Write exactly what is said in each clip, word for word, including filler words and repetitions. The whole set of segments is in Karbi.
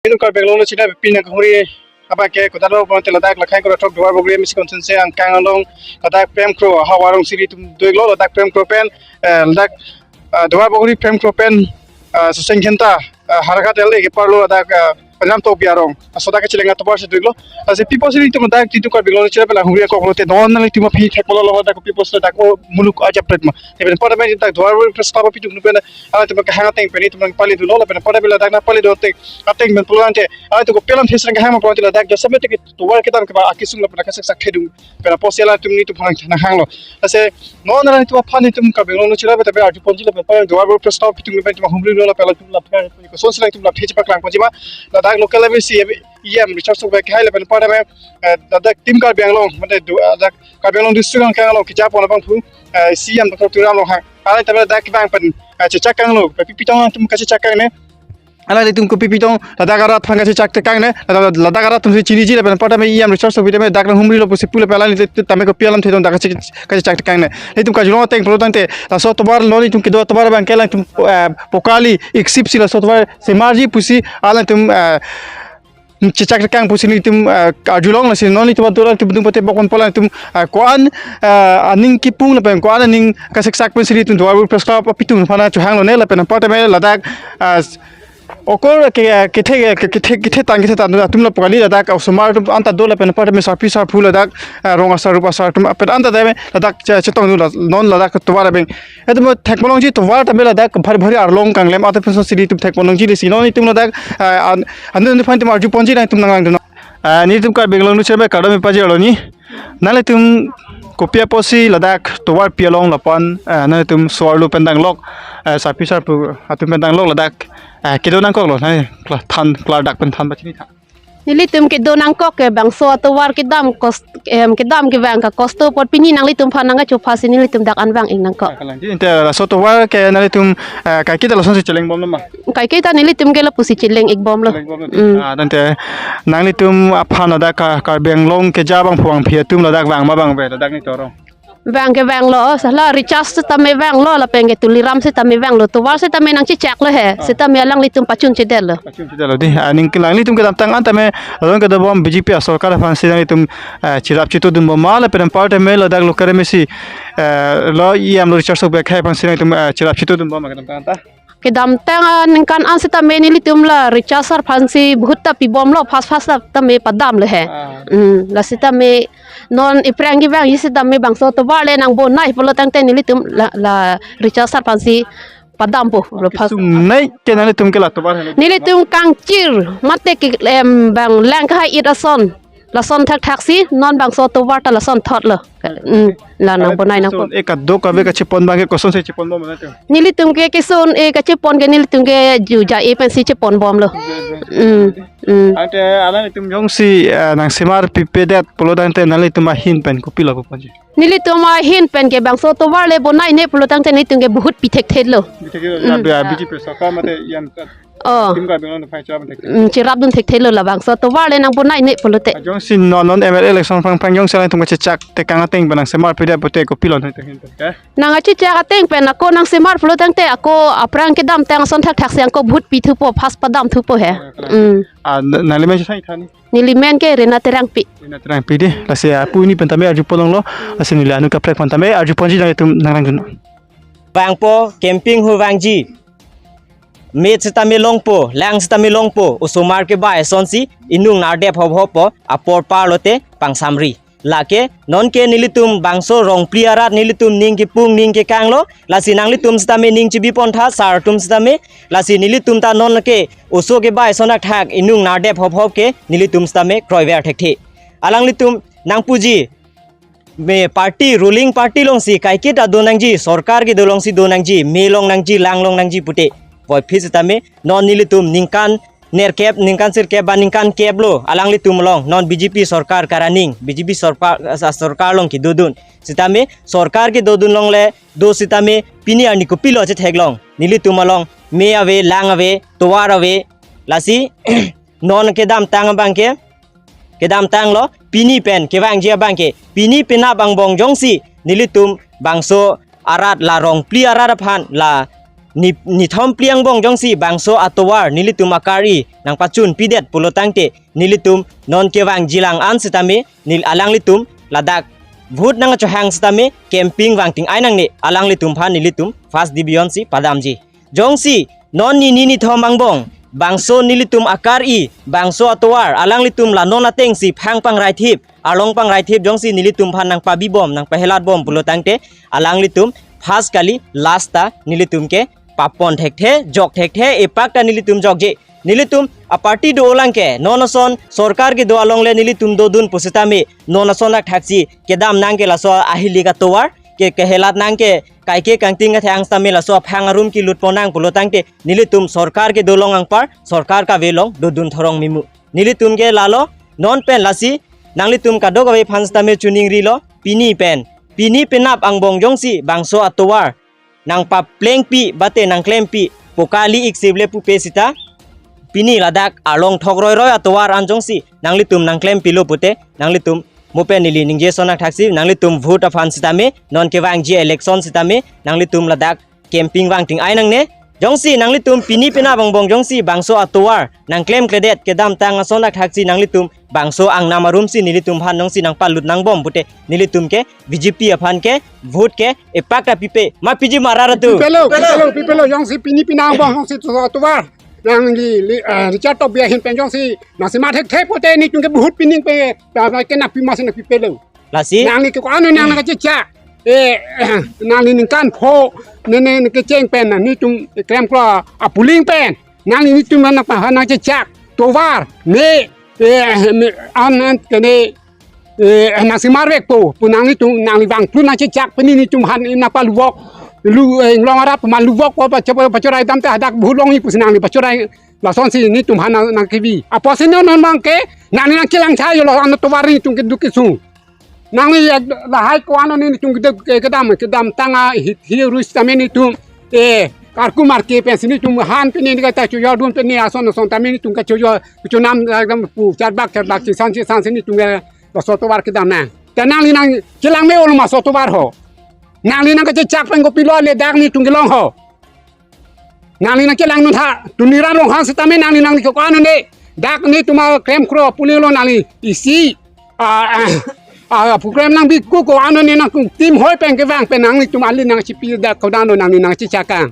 Pini Karbi Anglong lo china pini kahuri abang ke kodatlo bonte ladak Lakhain Korathok Duarbagori M A C constituency angkang along ladak Prem Kro hawarong siri atum do-iklo ladak Prem Kro pen, eh, ladak, ah, Duarbagori Prem Kro pen, ah, Seseng Khenta, ah, Howraghat L A keparlo ladak, ah, Padam Tokbi arong. Asodak kacheleng atovar si do-iklo. Lasi pi apotsi nelitum ladak Tito Karbi Anglong chira pela huri akok lote non nanglitum aphi thek polo lo ladak pi apotsi ladak o muluk ajapret ma. Lapen pada pen dak Duarbagori Press Club apitum pen alangtum kehang ateng pen itum nangpali dunlo lapen pada pen ladak nangpali dun ateng ateng pen pulo ante alangtum kopi alamthe si nangkehang ma pulo ante ladak jasemet ke tovar kedam ke ba akesung lapen akesaksak thedung pen apotsi alangtum nelitum aphan nanghanglo. Lasi non alangtum aphan nelitum Karbi Anglong chira pen tabe arju ponji lapen pada Duarbagori Press Club apitum pen itum humri lo lapen alangtum lapen kosonsi alangtum lamthe chepaklang ponji ma ladak local M A C E M Richard Sokboi akhei lapen pada pen, eh, ladak Team Karbi Anglong mate du- ladak Karbi Anglong district angkang along keja pon abangphu, eh, C E M Doctor Tuliram Ronghang. Alangtum ladak kevang pen, eh, chechak kanglo, pi pi tong alangtum kachechak kangne. Alangtum kopi pi tong ladak arat aphan kachechak kangne, ladak, ladak arat atum si chiniji lapen pada pen E M Richard Sokboi tame dak nanghumrilo pusi pu lapen alangtum tame kopi alamthe tong dak kache- kachechak kangne. Nelitum karjulong ateng pulo tangte laso tovar non nelitum kedo tovar abang ke alangtum, eh, pokali iksip si laso tovar semarji pusi alangtum, eh, chechak kang pusi nelitum, eh, karjulong lasi non nelitum atur alangtum tung pate bokon pola nelitum, eh, ko-an, eh, aning kipung lapen ko-an aning kaseksak pensi nelitum Duarbagori Press Club apitum aphan chohanglone lapen pada pen ladak, eh, okor ke, kethe, kethe, kethe tang kethe tang atum la pokali ladak osomar atum anta do lapen pada pen sarpi sarpo ladak, eh, rong asar rup asar atum lapen anta dame ladak che- chetong dun la- non ladak tovar abang. Itum thek ponlongji tovar tame ladak bhari bhari arlong kanglem ate pensi nelitum thek ponlongji lasi non itum ladak, ah, an- anu anu aphan itum arju ponji nangtum nanglangdun. Ah, nelitum Karbi Anglong nu cheme kardom pajirlo ni. Nanglitum kopi apotsi ladak tovar pi along lapen, ah, nanglitum so-arlo pen danglok, ah, sarpi sarpo atum pen danglok ladak, ah, kedo nangkoklo nai kla- than klardak pen than pachini than. Nelitum kedo nangkok ke bangso atovar kedam kos- em, kedam kevang kakosto apot pini nanglitum aphan nangkachophasi nelitum dak an vang-ik nangkok. Kalangji ante laso tovar ke nanglitum, eh, kaiketa lasonsi cheleng bomlo ma? Kaiketa nelitum ke lapusi cheleng-ik bomlo. Cheleng bomlo. Mm. Ah, tangte nanglitum aphan ladak Ka- Karbi Anglong keja abangphu abangphi atum ladak vang ma abang ave ladak nelitum arong? Vang ke vanglo, sala Richard sitame vanglo, lapen ke Tuliram sitame vanglo, tovar sitame nangchechaklo he, ah, sitame alanglitum pachun chedetlo. Pachun chedetlo dei, ah, ning kelang nelitum kedamtang an tame, along kedobom B J P asorkar aphansi nanglitum, ah, cherap chetudun bom ma, lapen pada pen ladak local M A C, eh, lo E M lo Richard Sokboi akhei aphansi nanglitum, ah, cherap chetudun bom ma kedamtang an ta? Kedamtang, ah, ningkan an sitame nelitum la Richard sir aphansi bahut ta pibomlo, fast fast ta tame padamlo he. Ah. Hmm, la sitame non iphrang kevangji sitame bangso tovar le nangbonai pulo tangte nelitum la, la Richard sir aphansi padampo lo fast. Kesungnei ke nanglitum ke la tovar helo? Nelitum kangchir mate ke em bang lang kahai-it ason. Lason thakthaksi non bangso tovar ta lason thotlo. Hmm, la nangbonai nangpo. Son e kadokave kachepon abang ke kosonsi chepon bom nangtum? Nelitum ke keson e kachepon ke nelitum ke ju ja-e pensi chepon bomlo. Hmm, hmm. Ante alanglitum jongsi, eh, nangsemar pipedet pulo tangte nanglitum ahin pen kopilo puponji? Nelitum ahin pen ke bangso tovar le bonaine pulo tangte nelitum ke bahut pi thekthelo. Pi thekthelo, ya, hmm, ya, B J P sorkar mate yan Oh. Team Karbi Anglong aphan cherap dun thekthelo. Mm, cherap dun thekthelo labangso tovar le nangbonaine pulote. Jongsi non non M L A election aphrang aphrang jongsi alangtum kachechak tekang ateng pen nangsemar pidet pute kopilo nangtum ahin pen ke? Nangkachechak ateng pen ako nangsemar pulo tangte ako aphrang kedamtang ason thakthaksi ako bahut pithupo, fast padamthupo he. Oh, ya, ya. Mm. Ah, n- nangli men chethan than? Neli men ke Rina Terangpi. Rina Terangpi dei. Lasi, ah, pu hini pen tame arju ponlonglo. Lasi neli anu kaprek aphan tame arju ponji nangtum nanglangdun. Vangpo, camping hu vangji. Met sitame longpo, lang sitame longpo, osomar kevai asonsi inung nardep hop hoppo, apor parlote pangsamri. Lake, nonke nelitum bangso Rongpli arat nelitum ning kipung ning kekanglo, lasi nanglitum sitame ning chibi pontha, sar atum sitame, lasi nelitum ta nonke oso kevai ason akthak inung nardep hop hop ke nelitum sitame kroiver thekthe. Alanglitum nangpuji, me party, ruling party alongsi kaiketa do nangji, sorkar kedo alongsi do nangji, me long nangji, lang long nangji pute. Puvoiphit sitame, non nelitum ningkan nerkep, ningkan sirkep ba ningkan kep lo, alanglitum along, non B J P sorkar karaning, B J P sorkar, ah, sorkar along kedodun. Sitame, sorkar kedodun along le, do sitame, pini arni kopilo chetheklong. Nelitum along, me ave, lang ave, tovar ave, lasi, non kedamtang abang ke, kedamtanglo, pini pen kevangji abang ke, pini penap angbong jongsi, nelitum bangso arat la Rongpli arat aphan la ni, nithom phli angbong jongsi bangso atovar nelitum akar-i nangpachunpidet pulo tangte nelitum non kevangjilang an sitame nel-, alanglitum ladak vote nangchohang sitame campaign vangting ai nangne, alanglitum aphan nelitum first division si padamji. Jongsi non nini nithom angbong bangso nelitum akar-i bangso atovar alanglitum la non atengsi phang pangrai thip, arlong pangrai thip jongsi nelitum aphan nangpabibom nangpahelatbom pulo tangte alanglitum first kali last ta nelitum ke papon thekthe, jok thekthe, epak ta nelitum jokje. Nelitum a party do-olang ke non ason sorkar kedo along le nelitum dodun pusitame non ason akthaksi kedam nang ke laso ahilik atovar ke kehelat nang ke kaike kangting kathang sitame laso aphang arum kelut pon nang pulo tangte nelitum sorkar kedo along anpar sorkar kave along dodun thorong mimu. Nelitum ke lalo non pen lasi nanglitum kadokave aphan sitame choningrilo, pini pen, pini penap angbong jongsi bangso atovar nangpaplengpi bate nangklempi pokali iksip le pupe sita pini ladak arlong thok roiroi atovar an jongsi nanglitum nangklempilo pute nanglitum mo pen neli ningje ason akthaksi nanglitum vote aphan sitame non kevangji election sitame nanglitum ladak campaign vangting ai nangne. Jongsi nanglitum pini penap angbong jongsi bangso atovar nangklemkledet kedamtang ason akthaksi nanglitum bangso angnam arumsi nelitum aphan jongsi nangpalut nangbom pute nelitum ke B J P aphan ke vote ke epak ta pipe ma piji mara ratu. Pipelo, pipelo, pipelo, jongsi pini penap angbong jongsi to, atovar nangli, li, eh, Richard Tokbi ahin pen jongsi nangsi mathek thek pute nelitum ke vote pining pe, pa, pa, ke nangpi masi nangpipelo. Lasi nangli ke ko-an nangli nangkachechak. Eh, nangli ningkan pho, ne, ne, ne kecheng pen, nelitum klemkro apuling pen. Nangli nelitum nangpa nangchechak. Tovar, me, eh, me, an, an, kene, eh, nangsi marvek po, pu nanglitum, nangli vangplu nangchechak, pini nelitum aphan nangpaluvok, lu, eh, inglong arap, ma luvok, pa, pa, pachorai dam ta hadak bulong ni pusi nangli pachorai, lasonsi nelitum aphan nang, nangkebi. Apotsi non non bang ke, nangli nangkelang chayolo, ano tovar nelitum keduk kesung. Nangli lahai ko-an nelitum keduk ke kedam, kedamtang ahit hi rus tame nelitum, eh, karku marke pensi nelitum han pini ni kata chojordun pini ason ason tame nelitum kachojor, kachonam, eh, kedam pu charbak, charbak, chisan, chisan si nelitum ke laso tovar kedam nang. Ta nangli nangkelang me-olo ma laso tovar ho. Nangli nangkachechak pen kopilo le dak nelitum kelong ho. Nangli nangkelang non tha, Tuniram Ronghang sitame nangli nangli ko-an ne, dak nelitum aklemkro apuling along nangli isi, ah, ah, ah, program nangbiku ko-an ne nangtum hoi pen kevang pen nanglitum ali nangchipi dak ko dan nangli nangchechak kang.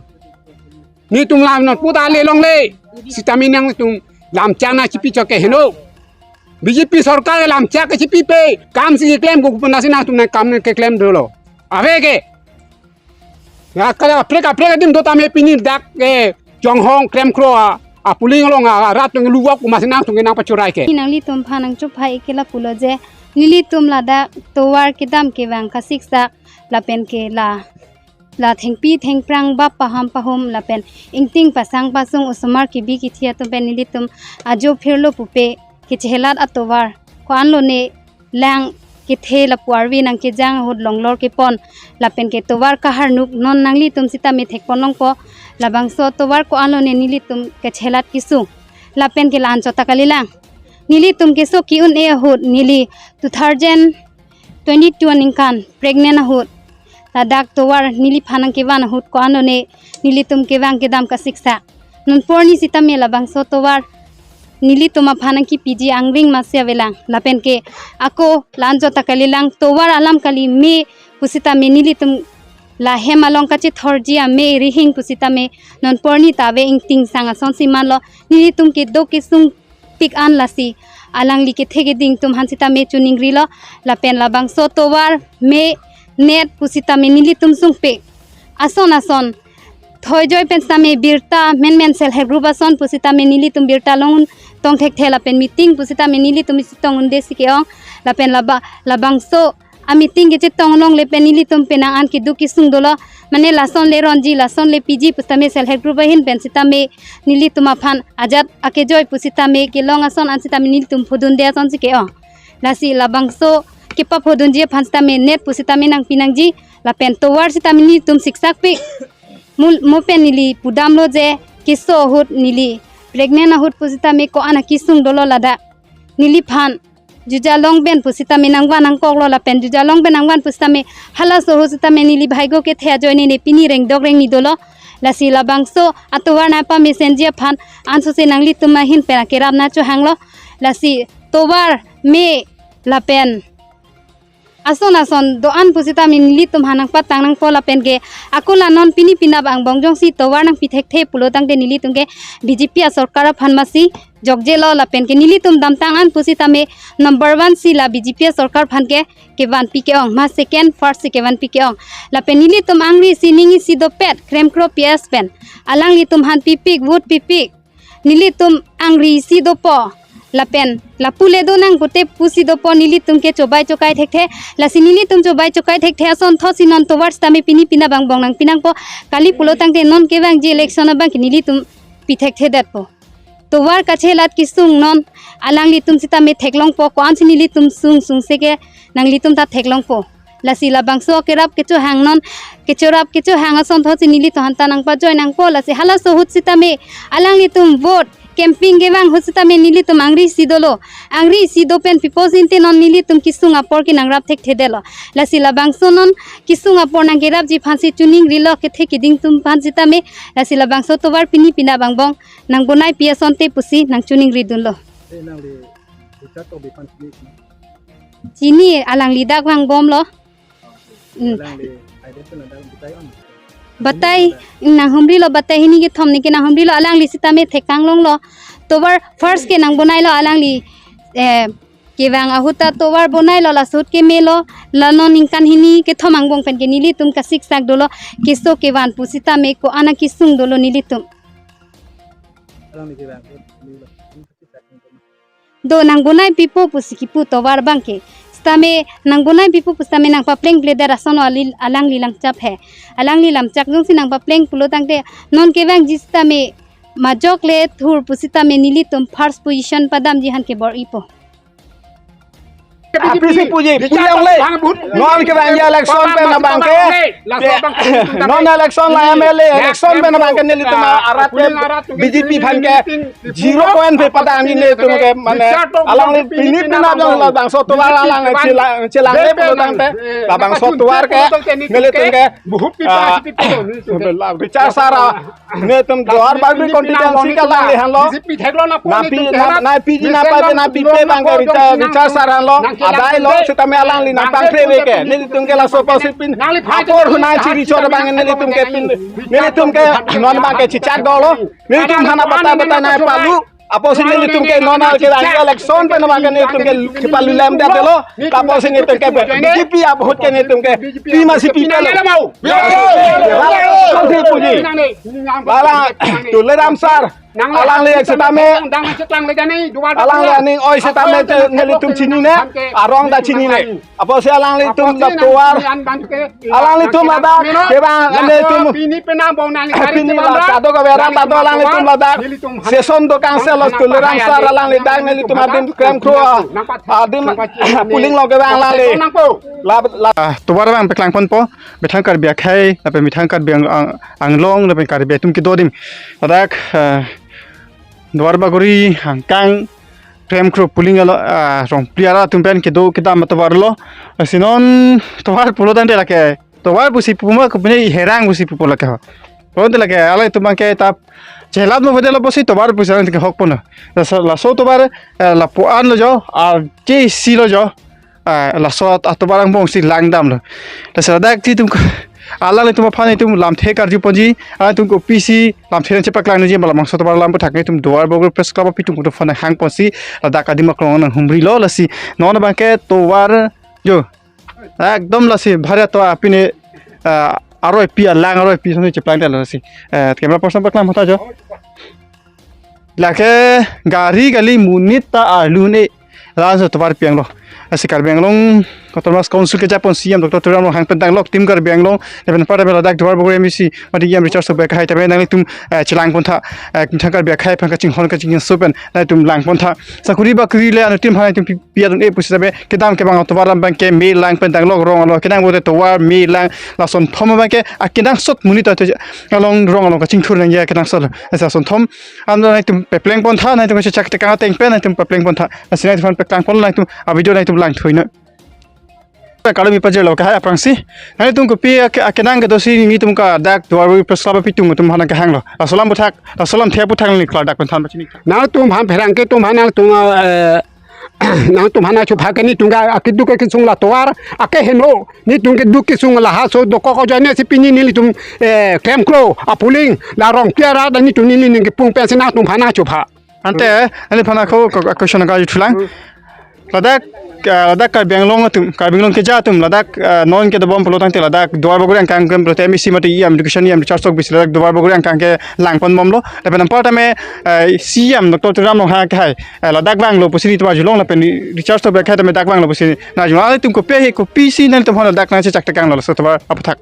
Nelitum lam non puta le longle, sitame nangtum lamchak nangchipi chok ke heno. B J P sorkar lamchak kechipipe, kam si keklem ko pu nasi nangtum nangkam nangkeklem dolo. Ave ke. Ya, kaprek kaprek adim do tame pini dak, eh, Ronghang klemkro a, apuling along a, rat nang luvok ma si nangtum ke nangpachorai ke. Nanglitum aphan nangchophai ke lapulo je, nelitum ladak tovar kedam kevang kasiksak lapen ke la, la thengpi thengphrang bap paham pahom lapen ingting pasang pasung osomar kebi kethe atum pen nelitum ajo phirlo pupe kechehelat atovar ko-an lone lang kethe lapu arve nangkejang ahut longlor kepon lapen ke tovar kaharnuk non nanglitum sitame thekpon longpo labangso tovar ko-an lone nelitum kechelat kesung lapen ke la-anchot ta kalilang. Nelitum keso ke-un-e ahut neli two thousand twenty-two aningkan pregnant ahut ladak tovar neliphan nangkevan ahut ko-an lone nelitum kevang kedam kasiksak. Non porni sitame labangso tovar nelitum aphan nangkipiji angring masi avelang. Lapen ke ako la-anchot ta kalilang tovar alam kali me pusitame nelitum la hem along kachethorji ame rihing pusitame non porni ta ave ingting sang asonsi manlo nelitum kedo kesung pik an lasi alangli kethe keding atum aphan sitame choningrilo lapen labangso tovar me net pusitame nelitum sungpik ason ason thoijoi pen sitame birta menmen self help group ason pusitame nelitum birta long tong thekthe lapen meeting pusitame nelitum isi tong unde si ke-ong lapen laba labangso a meeting kechetong longle pen nelitum penang an keduk kesung dolo mane lason le ronji lason le piji pusitame self help group ahin pen sitame nelitum aphan ajat akejoi pusitame kelong ason an sitame nelitum phodunde asonsi ke-ong. Lasi labangso kepaphodunji aphan sitame net pusitame nangpi nangji lapen tovar sitame nelitum siksakpik. Mul-, mo pen neli pudamlo je keso ahut neli pregnant ahut pusitame ko-an akesung dolo ladak. Neliphan juja long pen pusitame nangvan nangkoklo lapen juja long pen nangvan pusitame halaso ahut sitame neli bhaigo kethe ajoine ne pini rengdok rengni dolo. Lasi labangso atovar nangpamesenji aphan ansose nanglitum ahin pen akerap nangchohanglo. Lasi tovar me lapen ason ason do-an pusitame nelitum aphan nangpatang nangpo lapen ke ako la non pini penap angbong jongsi tovar nangpi thekthe pulo tangte nelitum ke B J P asorkar aphan masi jokjelo lapen ke nelitum damtang an pusitame number one si la B J P asorkar aphan ke kevanpi ke-ong, ma second, first si kevanpi ke-ong. Lapen nelitum angri isi ning isi dopet Kremkro P S pen alanglitum aphan pipik, vote pipik. Nelitum angri isi dopo. Lapen lapu le donang pute pusi dopo, nelitum ke chobai chokai thekthe. Lasi nelitum chobai chokai thekthe asonthotsi non tovar sitame pini penap angbong nangpi nangpo. Kali pulo tangte non kevangji election abang ke nelitum pi thekthedetpo. Tovar kachelat kesung non alanglitum sitame theklongpo, ko-ansi nelitum sung sungse ke nanglitum ta theklongpo. Lasi labangso kerap kechohang non, kechorap kechohang asonthotsi nelitum aphan ta nangpajoi nangpo. Lasi halaso ahut sitame alanglitum vote campaign kevang ahut sitame nelitum angri isi dolo. Angri isi do pen pipo sinte non nelitum kesung apor ke nangrap thekthedetlo. Lasi labangso non kesung apor nangkerapji aphansi choningrilo kethe keding atum aphan sitame. Lasi labangso tovar pini penap angbong nangbonaipi asonte pusi nangchoningridunlo. Eh, nangli Richard Tokbi aphan chini? Chini, alangli dak vangbomlo. Mm. Alangli idea pen dak batai on. Batai, nanghumrilo, batai hini kethom neke nanghumrilo, alangli sitame thekang longlo. Tovar first ke nangbonailo alangli, eh, kevang ahut ta tovar bonailo, laso ahut ke melo, la non ningkan hini kethom angbong pen ke nelitum kasiksak dolo, keso kevan pusitame ko-an akesung dolo nelitum. Alangli kevang ahut melo. Do nangbonaipipo pusi kipu tovar abang ke. Sitame nangbonaipipo pusitame nangpaplengpledet ason ali-, alangli langchap he. Alangli langchap jongsi nangpapleng pulo tangte non kevangji sitame majok le thur pusitame nelitum first position padamji aphan ke bor-ipo. A P C puji, puji ang le. Non kevangji election pen abang ke. Non election la M L A election pen abang ke nelitum arat ke B J P aphan ke zero point pe padang nelitum ke mane alangli pini penap jong labangso tovar alang chelang chelang le pulo tangte labangso tovar ke nelitum ke, ah, Richard sir, ah, nelitum Duarbagori constituency ke alangli henlo. Napi, na, napi ji napai pe napipe abang ke Richard, Richard sir henlo. Adai lo sitame alangli nangpangkre ve ke. Nelitum ke laso apotsi pin apor hunai chiri chor abang nelitum ke pin. Nelitum ke non abang ke chichak dolo. Nelitum aphan batai batai nangpalu. Apotsi nelitum ke non kevangji election pen abang ke nelitum ke chipalu lemdetlo. Apotsi nelitum ke B J P a-vote ke nelitum ke pi masi pipelo. Laso puji. Lala Tuliram sir, alangli sitame, alangli aning oi sitame nelitum chinine, arong ta chinine. Apotsi alanglitum la tovar, alanglitum ladak kevang, nelitum pini la kadokave arat ta do, alanglitum ladak session do, council lo Tuliram sir alangli dak nelitum adim Kremkro adim polling lo kevang alangli. La, la. Ah, tovar abang paklangponpo, methang Karbi akhei, lapen methang Karbi Ang-, Ang-, Anglong, lapen Karbi atum kedo adim. Ladak, ah, Duarbagori, Hangkang, Kremkro polling alo, ah, Rongpli arat atum pen kedo kedam atovar lo. Lasi non tovar pulo tangte lake tovar pusi puma kopine herang pusi pupo lake ho. Pulo tangte lake alangtum abang ke ta chelat mo bedelo pusi tovar pusi alangtum ke hokponlo. Laso, laso tovar, eh, lapu-an lo jo, arje isi lo jo. Ah, laso atovar angbongsi langdamlo. Laso ladak ti atum alanglitum aphan itum lamthe karjuponji, alanglitum kopisi lamthe nangchepaklangji, ma labangso tovar alam aphuthak nelitum Duarbagori Press Club api atum atum aphan hangponsi ladak adim aklong nanghumrilo. Lasi non abang ke tovar jo ekdom lasi bhari atovar apine, ah, aroipi alang aroipi soni cheplangdetlo lasi. Eh, camera person paklang mata jo. Lake gari kali monit ta arlu ne. Laso tovar pi-anglo. Lasi Karbi Anglong Autonomous Council kejaponsi E M Doctor Tuliram Ronghang pen danglok Team Karbi Anglong, lapen pada ladak Duarbagori M A C mate E M Richard Tokbi akhai tame nanglitum, eh, chelangpontha, eh, methang Karbi akhei aphan kachinghon kachingso pen nanglitum langpontha. Sakori bakori le anuttin aphan itum pi-, pi-adun-e pusitame kedam kevang atovar alam abang ke me lang pen danglok rong alo kedang bote tovar me lang lason thom abang ke akenangsot monit ta along rong along kachingthur nangji akenangsot. Lason thom Anta nanglitum paplengpontha, nanglitum kachechak tekang ateng pen nanglitum paplengpontha. Lasi nanglitum aphan paklangpon, nanglitum a-video nanglitum langthuinoi. Kardom pajirlo, lahai aphrangsi nanglitum kopi ake-, akenang kedosi nelitum ke dak Duarbagori Press Club apitung atum aphan kehanglo. Laso alam aphuthak, laso alamthe aphuthak neli klardak pen than pachini. Nangtum aphan, pherangke atum aphan, nangtum, eh, nangtum aphan nangchupha ke nelitum ke akeduk akesung la tovar akeheno, nelitum keduk kesung laso dokok ajoine si pini nelitum, eh, Kremkro, Apuling, la Rongpli arat nelitum neli ning kepung pensi nangtum aphan nangchupha. Ante, neliphan ako, ako, question ka juthulang. Hmm. Ladak, ah, ladak Karbi Anglong atum, Karbi Anglong keja atum, ladak, ah, non kedobom pulo tangte ladak Duarbagori angkang ke pulote M A C mate E M Education, E M Richard Tokbi si ladak Duarbagori angkang kelang ponbomlo. Lapen anparta me, ah, C E M Doctor Tuliram Ronghang ke hai, ah, ladak vanglo pusi nelitum arjulong lapen Richard Tokbi ke tame dak vanglo pusi nangjulo. Nelitum kopi he kopisi nelitum aphan ladak nangchechak tekanglo laso tovar aphuthak.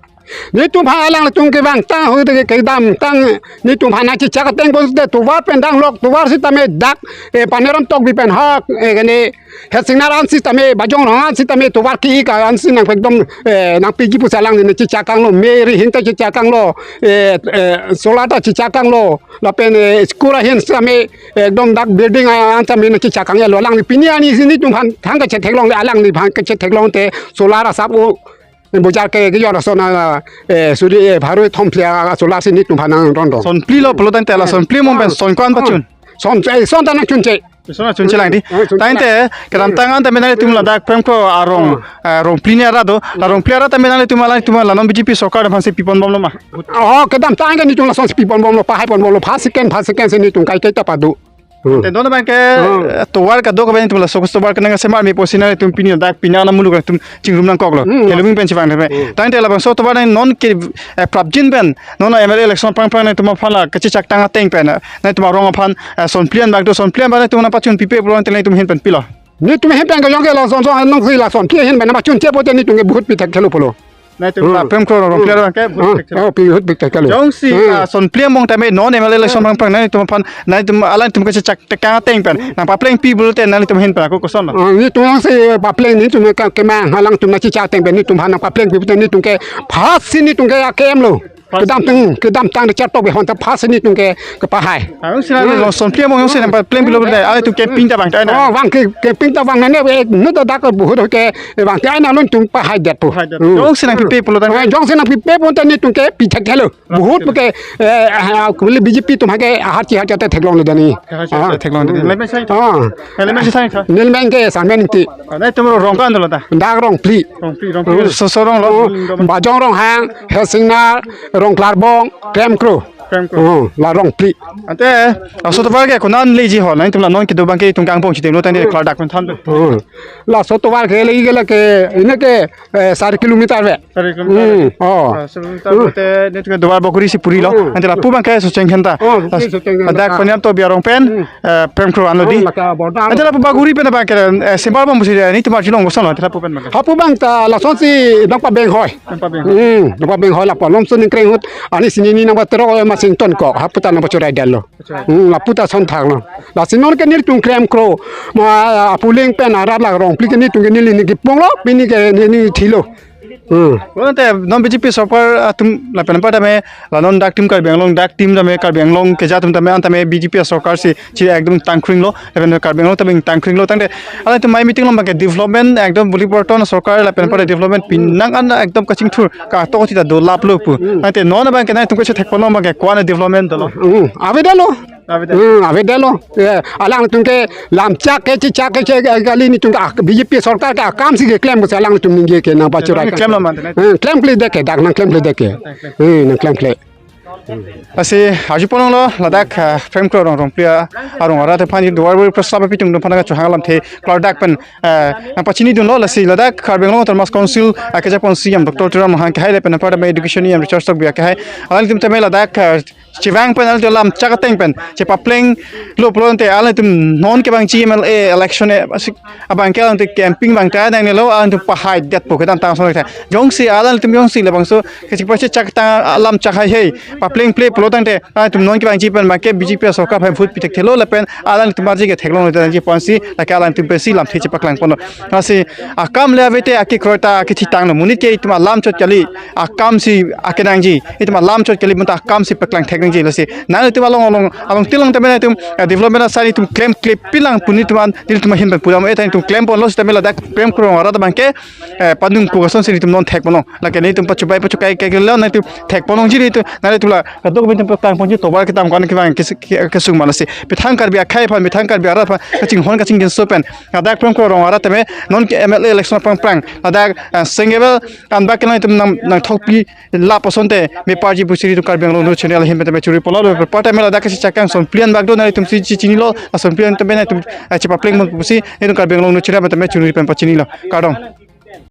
Nelitum aphan alanglitum kevangtang ahut ke kedamtang nelitum aphan nangchechak ateng pon te tovar pen danglok, tovar sitame dak, eh, Paniram Tokbi pen hak, eh, kene Hesingnar an sitame, Bajong Ronghang an sitame tovar ke-ik an si nang ekdom, eh, nangpiji pusi alangli nangchechak tanglo, me rihing ta chechak tanglo, eh, eh, solar ta chechak tanglo, lapen, eh, school ahin sitame, eh, ekdom dak building an tame nangchechak tanglo, alangli pini arni si nelitum aphan thang kachetheklong, alangliphan kachetheklong te solar asap o bojar ke, ke yor ason, eh, suri, eh, bharoi thomphli a solar si nelitum aphan nangdondong. Sonphli lo pulo tangte la sonphli mong pen son ko-an pachun? Son, eh, son ta nangchunche. Son nangchunche lang di. Eh, chunche lang. Tangte kedamtang an tame nanglitum ladak Kremkro arong, eh, Rongpli ni arat do. La Rongpli arat tame nanglitum alangtum la non B J P sorkar aphansi piponbomlo ma? Oh, kedamtang ke nelitum lasonsi piponbomlo, pahaiponbomlo, first second, first second si nelitum kaiketa padu. Hmm. Te non abang ke, hmm, eh, tovar kadokave nelitum laso tovar kenang semar me pusi nelitum pini dak pini ana muluk nelitum chingrum nangkoklo. Hmm. Heluming pen chevang tame. Hmm. Tangte labangso tovar nang non ke, eh, prapjin pen non M L A election prangprang nangtum aphan la kachechak tang ateng pen, eh, nangtum arong aphan, eh, sonphli an bak do, sonphli an bak nangtum nangpachun pipe pulo tangte nangtum ahin pen pilo? Nelitum ahin pen ke jong ke lason son nangsi la sonphli ahin pen nangpachunche pute nelitum ke vote pithekthe lo pulo. Nangtum, hmm, la Kremkro Rongpli arong ke, hmm, vote pithekthe lo. Oh, pi vote pithekthe lo. Jongsi, hmm, ah, sonphli an bong tame non M L A election, hmm, prangprang nangtum aphan, nangtum alangtum kachechak tekang ateng pen, hmm, nangpaplengpi pulote nanglitum ahin pen ako kosonlo? Ah, nelitum jongsi papleng nelitum ke, kemang alangtum nangchechak ateng pen nelitum aphan nangpaplengpi pute nelitum ke first si nelitum ke A K M lo. First. Kedamtang, kedamtang de chatok be honta first si nelitum ke, kepahai. Ah, jongsi la, hmm, lo sonphli an bong jongsi nangpaplengpilo pute, alangtum campaign ta vang ta na? Oh, vang ke, campaign ta vang nane, eh, nu ta dak ke vote ke, eh, vang ta na alangtum pahai detpo. Pahai detpo. Hmm. Jongsi nangpipe pulo tangte? Ah, jongsi nangpipe pulote nelitum ke pithekthe lo. Vote ke, eh, ah, kuli B J P atum ke ahat chi ahat ta theklonglo dani. Ahat chi ahat ta theklonglo dani. Ah. Lemeng sai tha? Ah. Eh, lemeng sai tha? Lemeng ke Sangmen Ingti. Ah, nangtum arong ko-an dolo ta? Dak Rongpli. Rongpli, Rongpli. Hmm. Laso arong lo? Hmm. Bajong Ronghang, Hesingnar, Rongklarbong, Kremkro. Kremkro. Hmm, la Rongpli. Ante, laso tovar ke konat leji ho, nangtum la non kedo abang ke itum kangpong chitim lo tangte, hmm, klardak pen than do. Hmm. Laso tovar ke leji ke lake, ine ke, eh, sar kilometer ave. Sar kilometer. Hmm, oh. Ah, sar kilometer. Hmm. Ante nelitum ke Duarbagori si purilo. Hmm. Ante lapu abang ke Socheng Khenta. Oh, Socheng Khenta. Dak Paniram Tokbi arong pen, hmm, eh, Kremkro anlo di. Oh, lake border. Ante lapu Bagori pen abang ke, eh, semar bom pusi, eh, nelitum arjulong kosonlo, ante lapu pen abang ke? Hapu abang ta lasonsi nangpabenghoi. Nangpabenghoi. Hmm, nangpabenghoi lapu alomso ningkreng ahut. Arni sini ni nangpaterok, eh, masing tonkok. Hapu ta nangpachorai detlo. Achha. Hmm, lapu ta son thaklo. Lasi non ke nelitum Kremkro, ma, Apuling pen arat la Rongpli ke nelitum ke neli ning kepunglo, pini ke neli ning thilo. Hmm. Pulo tangte non B J P sorkar atum lapen anparta me la non dak tim Karbi Anglong, dak tim tame Karbi Anglong keja atum tame an tame B J P sorkar si chi ekdom tangkringlo, lapen Karbi Anglong tame tangkringlo tangte alangtum mai meeting along abang ke development ekdom buli porton sorkar lapen anparta development pinang an ekdom kachingthur katok ti ta dolaplo pu. Hmm. Tangte non abang ke nangtum kachethek ponlo abang ke ko-an development dolo? Hmm, avedetlo. Avedetlo. Hmm, avedetlo. Eh, alangtum ke lamchak ke chechak ke che, eh, kali nelitum ke, ah, B J P sorkar ke akam si keklem pusi alangtum ningje ke nangpachorai. Nangklemlo mante, ne? Hmm, klemkledet ke, dak nangklemkledet ke. Nangklem. Hmm, nangklemkle. Lasi arju ponlonglo ladak, ah, Kremkro arong Rongpli arong arat aphan Duarbagori Press Club apitung atum aphan chohang alamthe klardak pen, ah, nangpachinidunlo. Lasi ladak Karbi Anglong Autonomous Council, ah, keja pon C E M Doctor Tuliram Ronghang ke hai lapen anparta me Education E M Richard Tokbi ke hai. Alangtum tame ladak, ah, chevang pen alangtum lamchak ateng pen chepaplenglo pulo tangte alangtum non kevangji M L A election, eh, asik abang ke alangtum campaign abang ta nangnelo, alangtum pahaidet pu kedamtang ason tha. Jongsi alangtum jongsi labangso kachepachechak tang lamchak haihai paplengple pulo tangte alangtum non kevangji pen abang ke B J P sorkar aphan vote pithekthe lo lapen alangtum arje ke theklonglo tangji ponsi lake alangtum pensi lamthe chepaklang ponlo. Lasi akam le ave te akekroi ta akethitanglo, monit ke itum alam chot kali, akam si akenangji, itum alam chot kali bonta akam si paklang thek Ji lasi nanglitum along along along tilong tame nanglitum, eh, development asai nelitum klemkle pilang pu nelitum an nelitum ahin pen pura mo eta nelitum klemponlo sitame ladak Prem Kro Rong arat abangke, eh, padungkok ason si nelitum non thekponlo. Lake nelitum pachubai pachukai ke lo nelitum thekponlongji nelitum nanglitum la kadokave nelitum pekangponji tovar kedam ko-an kevang kes-, ke-, kesung ma lasi. Methang Karbi akhei aphan, methang Karbi arat aphan kachinghon kachingjinso pen ladak Prem Kro Rong arat tame non ke M L A election aphrang aphrang ladak, eh, single anbak ke nelitum nang nangthokpi lapuson te meparji pusi nelitum Karbi Anglong News Channel ahin pen tame churi polo lo. Pepar tame ladak kesi chakang sonphli anbak do nanglitum si chi-, chinilo, a sonphli an tame nelitum, eh, chepaplengpon pusi nelitum Karbi Anglong News Channel pen tame churi pen pachinilo. Kardom.